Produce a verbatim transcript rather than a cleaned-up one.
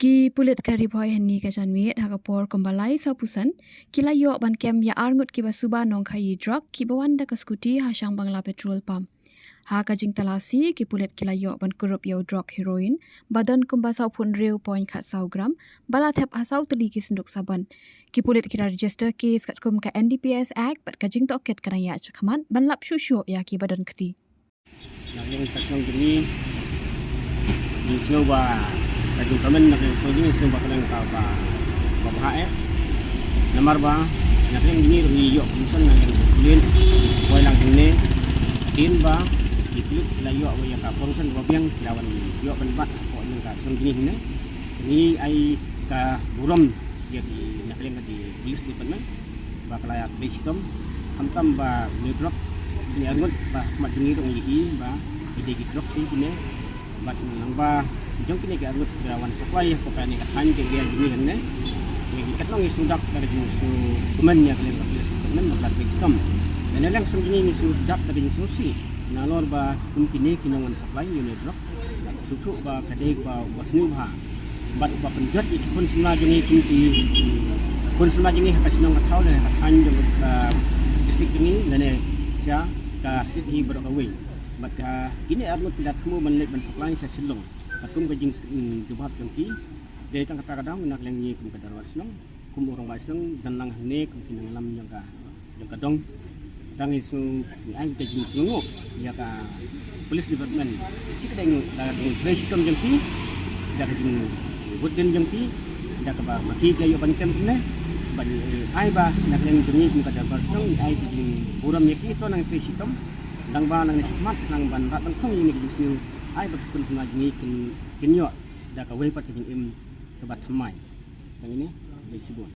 Ki pulit ka Ri Bhoi hynne ka janmiet ha ka por kumba lai sawphew san ki la ïoh ban kem ïa arngut kiba suba nongkhaïi drok kiba wan da ka skuti ha Shangbangla petrol pump. Ha ka jingtalasi ki pulit ki la ïoh ban kurup ïa u drok heroin ba don kumba sawphew hynriew point khatsaw gram ba la thep ha saw tylli ki synduk saban. Ki pulit ki la register case katkum ka N D P S Act bad ka jingtohkit ka dang ïaid shakhmat ban lap shuh shuh ïa kiba don kti. Na ka liang ka shnong jong ngi, ngi sngew ba ka jingkmen na ka liang ka shnong jong ngi, sngew ba ka liang ka ba, ba bha eh. Namar ba na ka liang jong ngi ruh ngi ïoh promotion na ka liang ka pulit, poi lang hangne. Ktien ba ki pulit la ïoh ïa ka promotion ba biang, ki la wan ïoh ban bat hapoh liang ka shnong jong ngi hangne. Ngi ai ka burom ïa ki na ka liang ka di police department ba ka la ïa trei shitom, khamtam ba une u drok, une u arngut ba ha khmat jong ngi dang ïohi ba ki dei ki drok shi kine. Bad nang ba jong kine ki arngut ba wan supply hapoh kane ka thaiñ ka area jong ngi hangne. Ngi katno ngi sngewdap da ka jingsngewkmen ïa ka liang ka police department ba ka la trei shitom. Lane liang sngewdap da ka jingsngewsih nalor ba kum kine ki nongwan supply ïa une u drok. Sngewthuh ba ka dei ba, ba sngewbha bad ba pynjot ïa ki khun samla jong ngi, ki khun samla jong ngi ha ka shnong ka thaw ne ha ka thaiñ jong ka district jong ngi ne sha ka state hi baroh kawei. Bad ka kine arngut ki la thmu ban leit ban supply sha Shillong. Katkum ka jing, mm, jubab jong ki, dei tang kata ka daw na ka liang ngi kum ka dorbar shnong, kum u rangbah shnong, don lang hangne kum ki nongïalam jong ka jong ka dong. Tang ngi sngew, ngi ai ka jingsngewnguh ïa ka police department. Shi ka dei da ka jingtrei shitom jong ki, da ka jingwad dien jong ki, da kaba ma ki ki ïoh ban kem ne. Bad ngi ai ba na ka liang jong ngi kum ka dorbar shnong ngi ai ka jingburom ïa ki, to nang trei shitom. Tang ba nang ne shakhmat nang ban rat ban khong ïa ngi ka jingsngew. Ai ba ki khun samla jong ngi kin, kin ïoh da kawei pat ka jingim kaba thymmai. Tang ine, dei shibun.